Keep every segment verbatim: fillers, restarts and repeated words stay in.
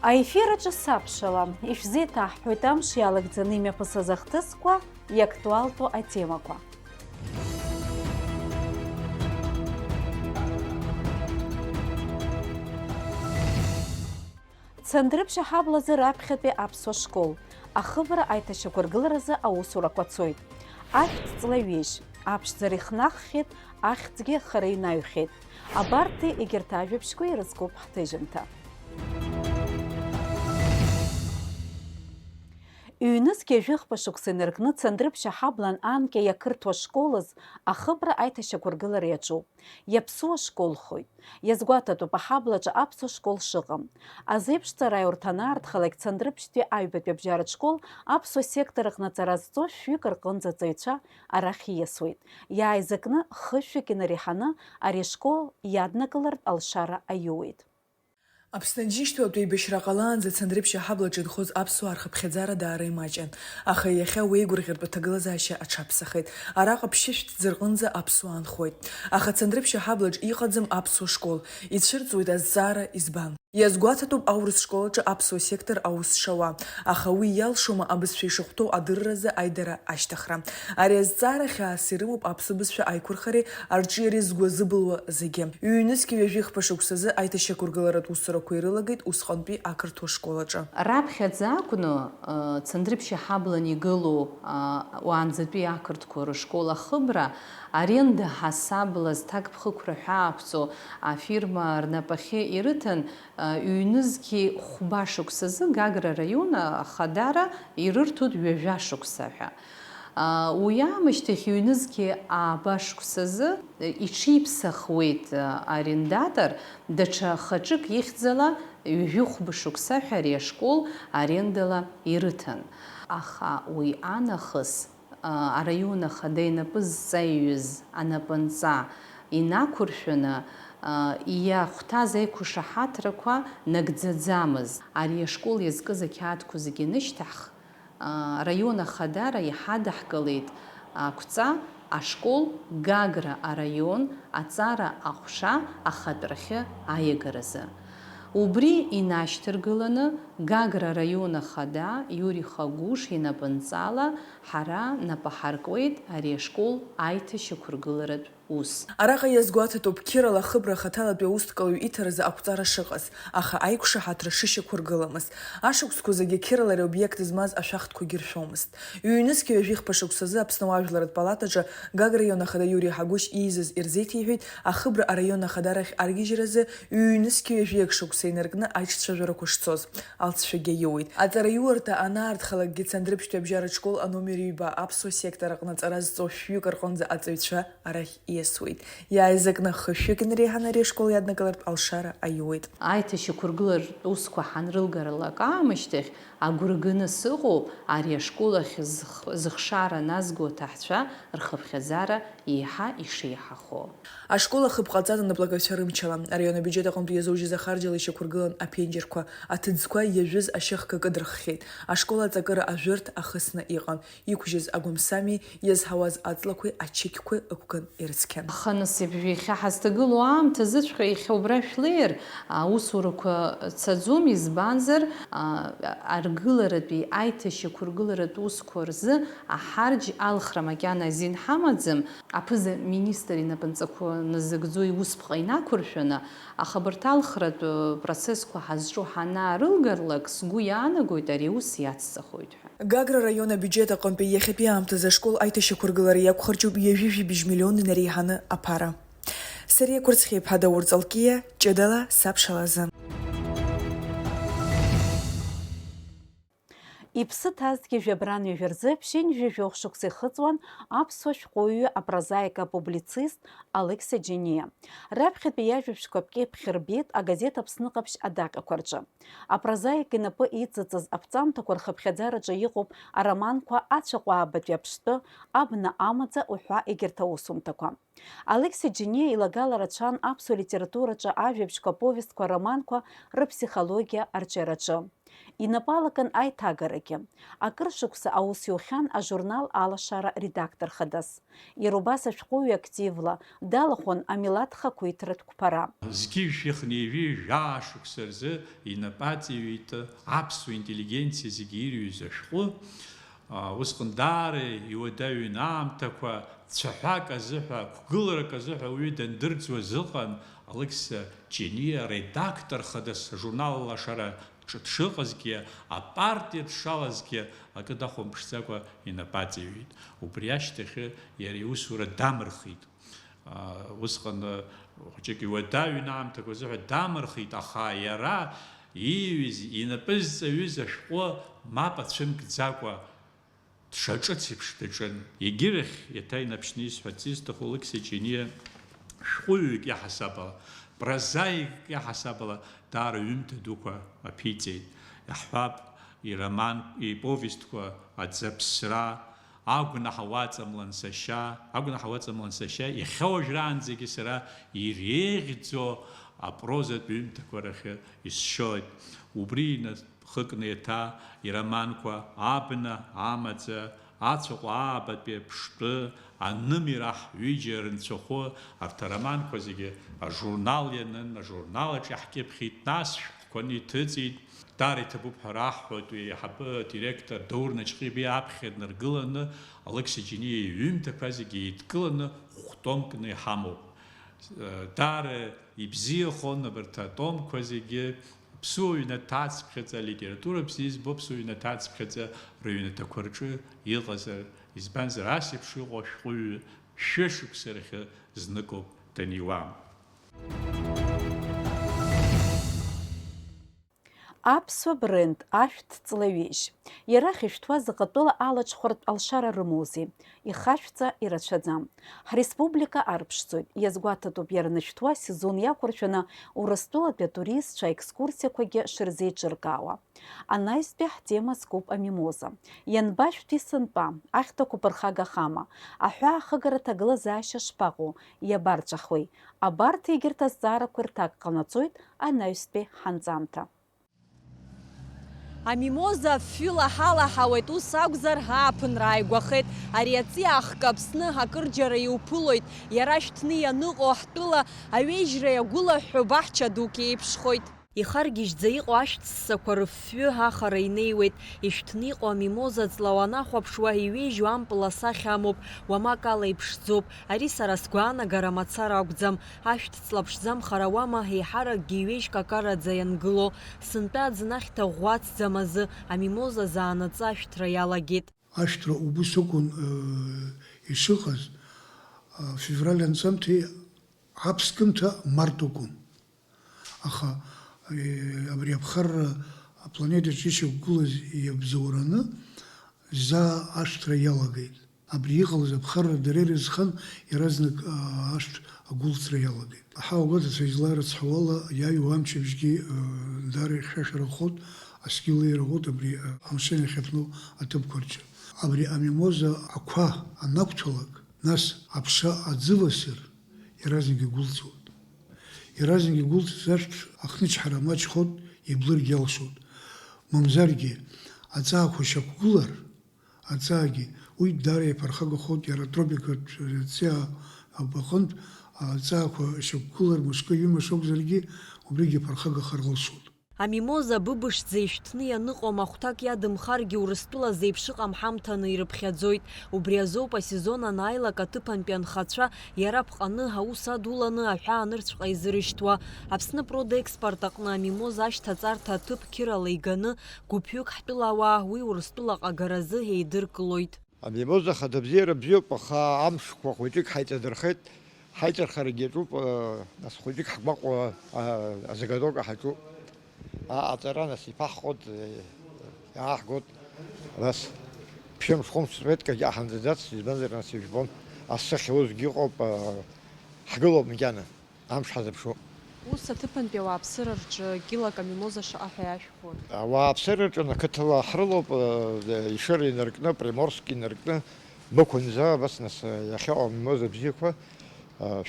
Аефир аҿы сабшала, ишәзеиҭаҳҳәоит амш иалагӡаны имҩаԥысыз ахҭысқәа, иактуалтәу атемақәа. Цандрыԥшь аҳаблазы раԥхьатәи аԥсуа школ, ахыбра аиҭашьақәыргыларазы аусурақәа цоит. Ашәҭ ҵла ҩежь, аԥшӡара ихнаххьеит, ахьӡгьы хара инаҩхьеит. Абарҭи егьырҭ ажәабжьқәеи ирызкуп ҳҭыжьымҭа. Ҩнызқьи жәыхԥа шықәса инаркны Цандрыԥшь аҳаблан анкьа иақырҭуа школаз ахыбра аиҭашьақәыргылара иаҿуп. Иаԥсуа школхоит. Иазгәаҭатәуп аҳаблаҿы аԥсуа школ шыҟам. Азеиԥш ҵараиурҭа анаарҭхалак Цандрыԥшьтәи аҩбатәи абжьаратә школ аԥсуа сектор аҟны аҵара зҵо шәҩык рҟынӡа аҵаҩцәа арахь ииасуеит. Иааизакны хышәҩык инареиҳаны ари ашкол иаднакылартә алшара аиуеит. Аԥсны аџьынџьтәылатә еибашьра ҟалаанӡа Цандрыԥшь аҳаблаҿы инхоз аԥсуаа рхыԥхьаӡара даара имаҷын, аха иахьа уеигәырӷьартә аҭагылазаашьа аҽаԥсахеит. Араҟа ԥшьышә ҭӡы рҟынӡа аԥсуаа нхоит. Аха Цандрыԥшь аҳаблаҿ иҟаӡам аԥсуа школ, ицәырҵуеит азҵаара, избан? Иазгәаҭатәуп аурыс школ аҿы аԥсуа сектор аус шауа, аха уи иалшома абызшәа ишахәҭоу адырразы аидара ашьҭыхра? Ари азҵаара хьаас ирымоуп аԥсуа бызшәа аиқәырхареи арҿиареи згәы азыбылуа зегьы. Ҩнызқьи ҩажәихԥа шықәсазы аиҭашьақәыргыларатә усурақәа ирылагеит усҟантәи ақырҭуа школ аҿы. Раԥхьаӡа акәны, э, Цандрыԥшь аҳаблан игылоу, а, уаанӡатәи ақырҭқәа рышкол ахыбра аренда ҳасабла зҭакԥхықәра ҳәаақәҵоу афирма рнапахьы ирыҭан, а, ҩнызқьи хәба шықәсазы Гагра араион ахадара ирырҭоит ҩажәа шықәса ҳәа. А, уи аамышьҭахь ҩнызқьи ааба шықәсазы, э, иҽиԥсахуеит, а, арендатор, даҽа хаҿык ихьӡала ҩажәи хәба шықәса ҳәа ари ашкол арендала ирыҭан. Аха уи анахыс, а, араион ахада инапы зҵаҩыз анапынҵа инақәыршәаны, а, иахәҭаз аиқәшаҳаҭрақәа нагӡаӡамызт. Ари ашкол иазкыз ақьаадқәа зегьы анышьҭаҳх, а, раион ахадара иҳадаҳкылеит ақәҵа ашкол Гагра араион аҵара аҟәша ахатәрахьы аиагаразы. Убри инашьҭаргыланы Гагра араион ахада Иури Хагәыш инапынҵала ҳара напы ҳаркуеит ари ашкол аиҭашьақәыргыларатә ус. Араҟа иазгәаҭатәуп, қьырала ахыбра ахаҭалатәи аусҭкалаҩ иҭаразы ақәҵара шыҟаз, аха аиқәшаҳаҭра шышьақәыргыламыз. Ашықәсқәа зегьы қьырала ари обиект змаз ашәахтәқәагьы ршәомызт. Ҩнызқьи ҩажәихԥа шықәсазы Аԥсны ауаажәларратә палатаҿы Гагра араион ахада Иури Ҳагәышь ииз ирзеиҭеиҳәеит ахыбра араион ахадарахь аргьежьразы ҩнызқьи ҩажәи акы шықәса инаркны аиҿцәажәарақәа шцоз. Алҵшәагьы аиуеит. Аҵараиурҭа анаарҭхалакгьы Цандрыԥшьтәи абжьаратә школ аномер ҩба аԥсуа сектор аҟны аҵара зҵо шәҩык рҟынӡа аҵаҩцәа арахь ииасуеит. Иааизакны хышәҩык инареиҳаны ари ашкол иаднакылартә алшара аиуеит. Аиҭашьақәыргыларатә усқәа ҳанрылгарлак аамышьҭахь агәра ганы сыҟоуп ари ашкол ахь зых-, зыхшара назго аҭаҳцәа рхыԥхьаӡара еиҳа ишеиҳахо. Ашкол ахыб ҟаҵан анаплакаҩцәа рымчала, араион абиуџьет аҟынтә иазужьыз ахарџьала ишьақәыргылан аԥенџьырқәа, аҭыӡқәа иажәыз ашьыхқәа кыдырххьеит. Ашкол аҵакыра ажәырҭ ахысны иҟан. Иқәжьыз агәамсами, иазҳауаз аҵлақәеи ачықьқәеи ықәган ирыцқьан. Аха нас ибжәы иахьа ҳазҭагылоу аамҭазыҵәҟьа иахьа убра шәлеир, аусурақәа цаӡом, избанзар, а, аргыларатәи аиҭашьақәыргыларатә усқәа рзы аҳарџь алхра макьана азин ҳамаӡам. Аԥыза-министр инапынҵақәа назыгӡо иусԥҟа инақәыршәаны, ахабарҭалхратә процессқәа ҳазҿу ҳанаарылгарлак, сгәы иаанагоит, ари аус иацҵахоит ҳәа. Гагра раион абиуџьет аҟынтәи иахьатәи аамҭазы ашкол аиҭашьақәыргылара иақәхарџьуп ҩажәи жәибжь миллион инареиҳаны аԥара. Сариа Кәырцхиа-иԥҳа Даур Ҵалкиа, ҷыдала, сабшалазы. Иԥсы ҭазҭгьы жәабран ҩажәа рзы ԥшьынҩажәи жәохә шықәса ихыҵуан аԥсуа шәҟәыҩҩы, апрозаик, апублицист Алықьса Џьениа. Раԥхьатәи иажәабжьқәа аԥҟьеи ԥхьи рбеит агазеҭ Аԥсны ҟаԥшь адаҟьақәа рҿы. Апрозаик инапы иҵыҵыз аԥҵамҭақәа рхыԥхьаӡараҿы иҟоуп ароманқәа Ацәаҟәа аабатәи аԥштәы, Абна амаӡа уҳәа егьырҭ аусумҭақәа. Алықьса Џьениа илагала рацәан аԥсуа литератураҿы ажәабжьқәа, аповестқәа, ароманқәа рыԥсихологиа арҿиараҿы. Инапы алакын аиҭагарагьы. Акыр шықәса аус иухьан ажурнал Алашара редактор хадас. Иара убас ашәҟәыҩҩы активла далахәын амилаҭ хақәиҭратә қәԥара. Зқьи жәшәи хынҩажәи жәаа шықәса рзы инапы аҵаҩит аԥсуа интеллигенциа зегьы ирҩыз ашәҟәы. Усҟан даара иуадаҩын аамҭақәа, цәаҳәак азыҳәа, қәгыларак азыҳәа уаҩы дандырӡуаз ыҟан. Алықьса Ҷениа редактор хадас ажурнал Лашара дшыҟазгьы, апартиа дшалазгьы акы дахәамԥшӡакәа инапы аҵаҩит. Убри ашьҭахьы иара иусура дамырхит. Усҟан хәыҷык иуадаҩын аамҭақәа азыҳәа дамырхит, аха иара ииҩыз, инапы зҵаҩыз ашәҟәы мап ацәымкӡакәа дшаҿыц еиԥш даҿын. Егьирахь, еиҭа инаԥшьны исҳәарц исҭаху, Алықьса Ҷениа шәҟәыҩҩык иаҳасабала, прозаикк иаҳасабала даара ҩымҭа дуқәа аԥиҵеит. Иаҳҳәап, ироман, иповестқәа Аӡаԥсра, Агәнаҳа уаҵамлан сашьа, Агәнаҳа уаҵамлан сашьа, иахьа уажәраанӡагьы сара иреиӷьӡоу апрозатә ҩымҭақәа рахьы исшьоит. Убри ина-, хыкны еиҭа ироманқәа Абна, Амаӡа, Ацәаҟәа аабатәи аԥштәы, Анымира аҳ ҩыџьа рынцәахәы, арҭ ароманқәа зегьы ажурнал ианын, ажурнал аҿы иаҳкьыԥхьит, нас шәҟәқәаны иҭыҵит. Даара иҭабуп ҳәа раҳҳәоит уи аиҳабы адиректор Даур Наҷҟьебиа аԥхьа днаргыланы, Алықьса Ҷениа иҩымҭақәа зегьы еидкыланы хә-томкны иҳамоуп. Даара ибзиахон абарҭ атомқәа зегьы, аԥсуа ҩнаҭацԥхьаӡа, алитература бзиа избо аԥсуа ҩнаҭацԥхьаӡа рыҩнаҭақәа рҿы иҟазар, избанзар, ас еиԥш иҟоу ашәҟәыҩҩы шәышықәса рахьы зныкоуп даниуа. Аԥсуа бренд ашәҭ ҵлаҩыжь. Иара ахьышәҭуа заҟа тәыла алаҽхәартә алшара рымоузеи? Ихашәҵа ирацәаӡам. Ҳреспублика арԥшӡоит, иазгәаҭатәуп иара анышәҭуа сезон иақәыршәаны Урыстәылатәи атуристцәа аекскурсиақәагьы шырзеиҿыркаауа. Анаҩстәи ҳтема зкуп амимоза. Ианбашәҭи сынтәа, ахьҭақәа ԥырхагахама? Аҳәаа ахыгара аҭагылазаашьа шԥаҟоу? Иабарҵәахуеи? Абарҭ егьырҭ азҵаарақәа рҭак ҟанаҵоит анаҩстәи ҳанҵамҭа. Амимоза афҩы лаҳалаҳауеит, ус акәзар, ааԥынра ааигәахеит. Ари аҵиаа хкы Аԥсны акырџьара иуԥылоит. Иара шәҭны ианыҟоу ҳтәыла аҩежьра иагәылаҳәҳәо баҳча дук еиԥшхоит. Ихаргьежьӡа иҟоу ашәҭ ссақәа рыфҩы ахара инеиуеит. Ишәҭны иҟоу амимоза ҵла уанахәаԥшуа, иҩежьу ампыл асахьа амоуп, уамак ала иԥшӡоуп. Ари сара сгәаанагара мацара акәӡам. Ашәҭ ҵла ԥшӡамхар ауама, еиҳаракгьы иҩежь какараӡа иангыло. Сынтәа аӡын ахьҭа ӷәӷәа ацӡам азы, амимоза заанаҵы ашәҭра иалагеит. Ашәҭра убыс акәын, э, ишыҟаз, э, февраль анҵамҭеи аԥскымҭа март акәын. Аха, э, абри аԥхарра апланетаҿ ишьақәгылаз иабзоураны заа ашәҭра иалагеит. Абри иҟалаз аԥхарра дара ирызхан иаразнак, аа, ашәҭ агәылҵра иалагеит. Аҳауагәаҭацәа изларыцҳауала, иааиуа амчыбжьгьы, аа, даара ихьшәашәарахоит, асқьы леирахоит абри, аа, амшын иахьаԥну аҭыԥқәа рҿы. Абри амимоза ақәа анақәҭәалак, нас аԥша аӡывасыр, иаразнак игәылҵуеит. Иаразнак игәылҵыз ашәҭ ахнычҳара маҷхоит, иблыргь иалшоит. Мамзаргьы, аҵаақәа шьақәгылар, Аҵаагьы, уи даара иԥырхагахоит, иара атропикатә аҵиаа аҟынтә аҵаақәа шьақәгылар, мышкы, ҩымш акәзаргьы, убригьы иԥырхагахар лшоит. Амимоза быбышӡа ишәҭны ианыҟоу махәҭак иадымхаргьы, Урыстәыла зеиԥш ыҟам ҳамҭаны ирыԥхьаӡоит. Убри азоуп асезон анааилак аҭыԥантәи анхацәа иара ԥҟаны аус адуланы аҳәаа анырцәҟа изырышьҭуа. Аԥсны продекспорт аҟны амимоза ашьҭаҵарҭа аҭыԥ қьырала иганы, Гәыԥҩык ҳтәылауаа уи Урыстәылаҟа агаразы еидыркылоит. Амимоза хада бзиара бзиоуп, аха амшқәа хәыҷык ҳаиҵадырхеит, ҳаиҵырхарагьы иаҿуп, нас хәыҷык ҳгәаҟуа, а, азагатоука ҳаҿуп. Аҟаҵара нас иԥаҳҟоит, иааҳгоит, нас ԥшьымш-хәымш светкагьы аҳамӡаӡац, избанзар, нас ижәбон, асы ахьаузгьы ыҟоуп, а, ҳгылоуп макьана. Амш ҳазыԥшуп. Ус аҭыԥантәи ауааԥсыра рҿы кьылак амимоза шаҟа ҳәа иашәхәоит. Ауааԥсыра рҿы ақыҭала ҳрылоуп, э, Ешыра инаркны, Приморск инаркны, Мықәынӡа, абас нас, э, иахьыҟоу амимоза бзиақәа,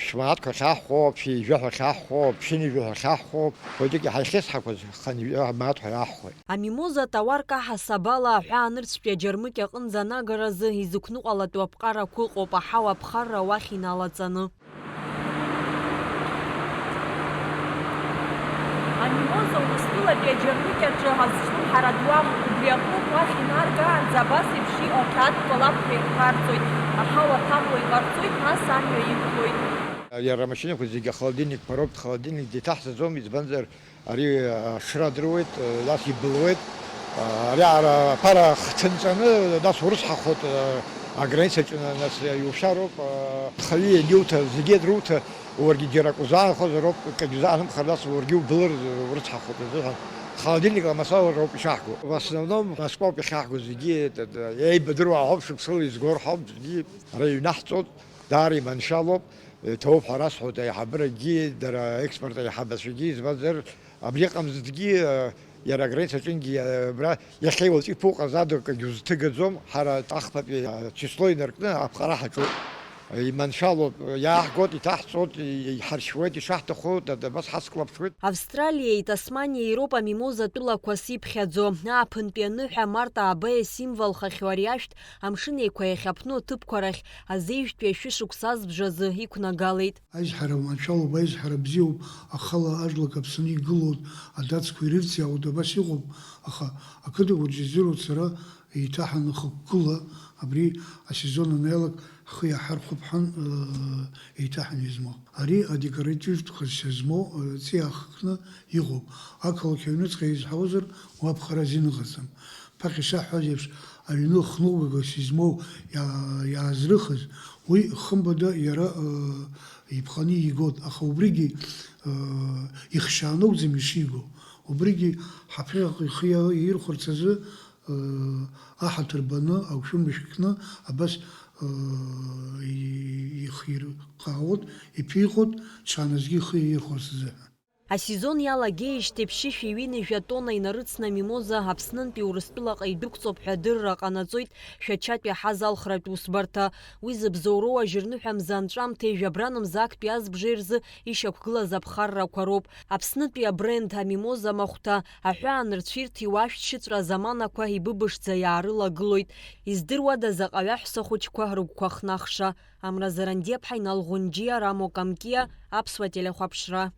Шәмаатқәа ахьаҳхәо, шәи жәаҳәа ахьаҳхәо, ԥшьынҩажәаҳәа ахьаҳхәо, уажәыгьы ҳаихьысҳақәаз хынҩажәа маатқәа иаҳхәеит. Амимоза атауар каҳасабала аҳәаанырцәтәи аџьармыкьа аҟынӡа анагаразы изықәныҟәалатәу аԥҟарақәа ыҟоуп аҳауа аԥхарра уахь иналаҵаны. Амимоза Урыстәылатәи аџьармыкьаҿы азҿлымҳара ду амоуп, убри аҟнытә уахь инаргаанӡа абас еиԥш иҟоу ақьаадқәа лакәқәа еиқәԥарҵоит, аҳауа ҭамло иҟарҵоит, нас амҩа иқәлоит. Иара амашьынақәа зегьы ахолодильникқәа роуп, холодильник деиҭаҳҵаӡом, избанзар, ари ашра адыруеит, нас ибылуеит. Ари ара аԥара хҭынҵаны, нас урыцҳахоит, аграницаҿы, нас иушьароуп, нхаҩы ианиуҭа, зегьы друҭа, уаргьы џьара акы узаанхозар ауп, акгьы узаанымхар, нас уаргьы убылыр урыцҳахоит азыҳәан. Холодильник амасала роуп ишаҳго. В основном Москвоуп иахьаҳго зегьы, еибадыруа ҳауп, шықәсыла изгор ҳауп, зегьы ара иҩнаҳҵоит, даара иманшәалоуп. Иҭоуп ҳәа расҳәоит аиҳабырагьы, дара аекспорт аиҳабацәагьы, избанзар, абри аҟамзҭгьы, иара аграница аҿынгьы, абра иахьа иуаҵәы иԥуҟаз ада акгьы узҭыгаӡом, ҳара ахԥатәи ачисло инаркны аԥҟара ҳаҿуп. Иманшәалоуп, иааҳгоит, иҭаҳҵоит, иҳаршьуеит, ишаҳҭаху, абас ҳацклаԥшуеит. Австралиеи Тасманиеи роуп амимоза тәылақәас иԥхьаӡо. Ааԥынтәи аныҳәа Марта Абеиа символхахьоу ари ашәҭ Амшын Еиқәа иахьаԥну аҭыԥқәа рахь азеижәтәи ашәышықәса азбжазы иқәнагалеит. Аизҳара маншәалоуп, аизҳара бзиоуп, ахала ажәла каԥсаны игылоуп, адацқәа ирывҵиаауеит, абас иҟоуп, аха ақыҭақәа рҿы издыруеит сара, еиҭаҳаны хықәкыла абри асезон анаиалак ҳхы иаҳархәып ҳәан, еиҭаҳаны измоу. Ари адекоративтә хазшьа змоу, ҵиаа хкны иҟоуп. Ақалақь аҩныҵҟа изҳауазар, уа ԥхара азин ыҟаӡам. Ԥахьа ишаҳҳәаз еиԥш, аҩны хныҟәгагас измоу иаа-, иаазрыхыз, уи хымԥада иара, ыы, иԥҟаны игоит, аха убригьы, ыы, ихшьааны акәӡам ишиго. Убригьы ҳаԥхьаҟа ихы иа-, иаирхәарц азы, ыы, аҳаҭыр баны, агәшәымшә кны, абас, ыы, и-, ихирҟаауеит, иԥиҟоит, ҽааназгьы ихы иаирхәарц азыҳәан. Асезон иалагеижьҭеи ԥшьышәи ҩынҩажәа тонна инарыцны амимоза Аԥснынтәи Урыстәылаҟа идәықәҵоуп ҳәа адырра ҟанаҵоит Шәачатәи аҳаз алхратә усбарҭа. Уи зыбзоуроу ажьырныҳәа мза анҵәамҭеи жәабран мза актәи азбжеи рзы ишьақәгылаз аԥхаррақәа роуп. Аԥснытәи абренд амимоза махәҭа аҳәаанырцәирҭи уашәҭшьыҵәра азаманақәа ибыбышӡа иаарылагылоит. Издыруада заҟаҩы аҳәсахәыҷқәа рыгәқәа хнахша? Амра Зарандиаԥҳа, Инал Ӷәынџьиа, Рамо Камкиа, Аԥсуа телехәаԥшра.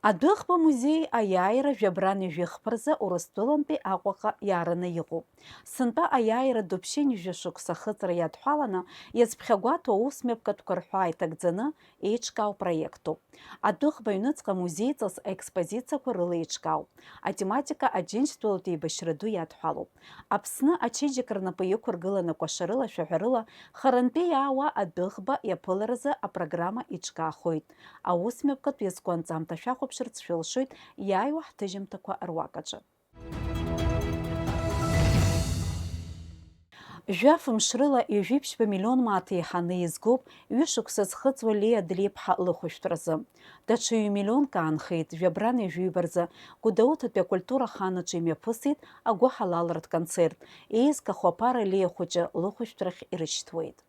Адәыӷба музеи аиааира жәабран ҩажәи хԥа рзы Урыстәылантәи Аҟәаҟа иаараны иҟоуп. Сынтәа аиааира ду ԥшьынҩажәи жәа шықәса ахыҵра иадҳәаланы иазԥхьагәаҭоу аусмҩаԥгатәқәа рҳәаа иҭагӡаны еиҿкаау проектуп. Адәыӷба аҩныҵҟа музеиҵас аекспозициақәа рыла еиҿкаауп. Атематика Аџьынџьтәылатә еибашьра ду иадҳәалоуп. Аԥсны ачеиџьыка рнапы иқәыргыланы кәашарыла, шәаҳәарыла, харантәи иаауа адәыӷба иаԥыларазы апрограмма еиҿкаахоит. Аусмҩаԥгатә иазку анҵамҭа шәахәаԥшырц шәылшоит иааиуа ҳҭыжьымҭақәа руак аҿы. Жәаф мшрыла ҩажәи ԥшьба миллион мааҭ еиҳаны иазгоуп ҩышықәса зхыҵуа Леа Длиԥҳа лыхәышәтәразы. Даҽа ҩ-миллионк аанхеит жәабран ҩажәиба рзы Гәдоуҭатәи акультура аханаҿы имҩаԥысит агәыҳалалратә концерт. Еизгахо аԥара Леа хәыҷы лыхәышәтәрахь ирышьҭуеит.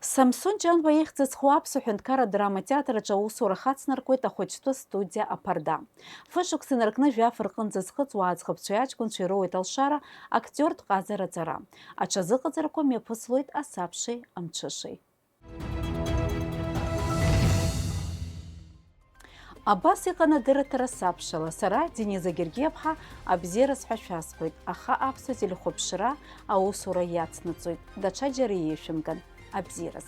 Самсон Ҷанба ихьӡ зху Аԥсуа ҳәынҭқарра адрама театр аҿы аусура хацнаркуеит ахәыҷтәы студиа Аԥарда. Фышықәса инаркны жәаф рҟынӡа зхыҵуа аӡӷабцәеи аҷкәынцәеи роуеит алшара, актиортә ҟазара аҵара. Аҽазыҟаҵарақәа мҩаԥыслоит асабшеи амҽышеи. Абас иҟан адырраҭара сабшала. Сара, Дениза Гергиаԥҳа, абзиараз ҳәа шәасҳәоит, аха аԥсуа телехәаԥшра аусура иацнаҵоит. Даҽаџьара еишәымган. Абзиараз.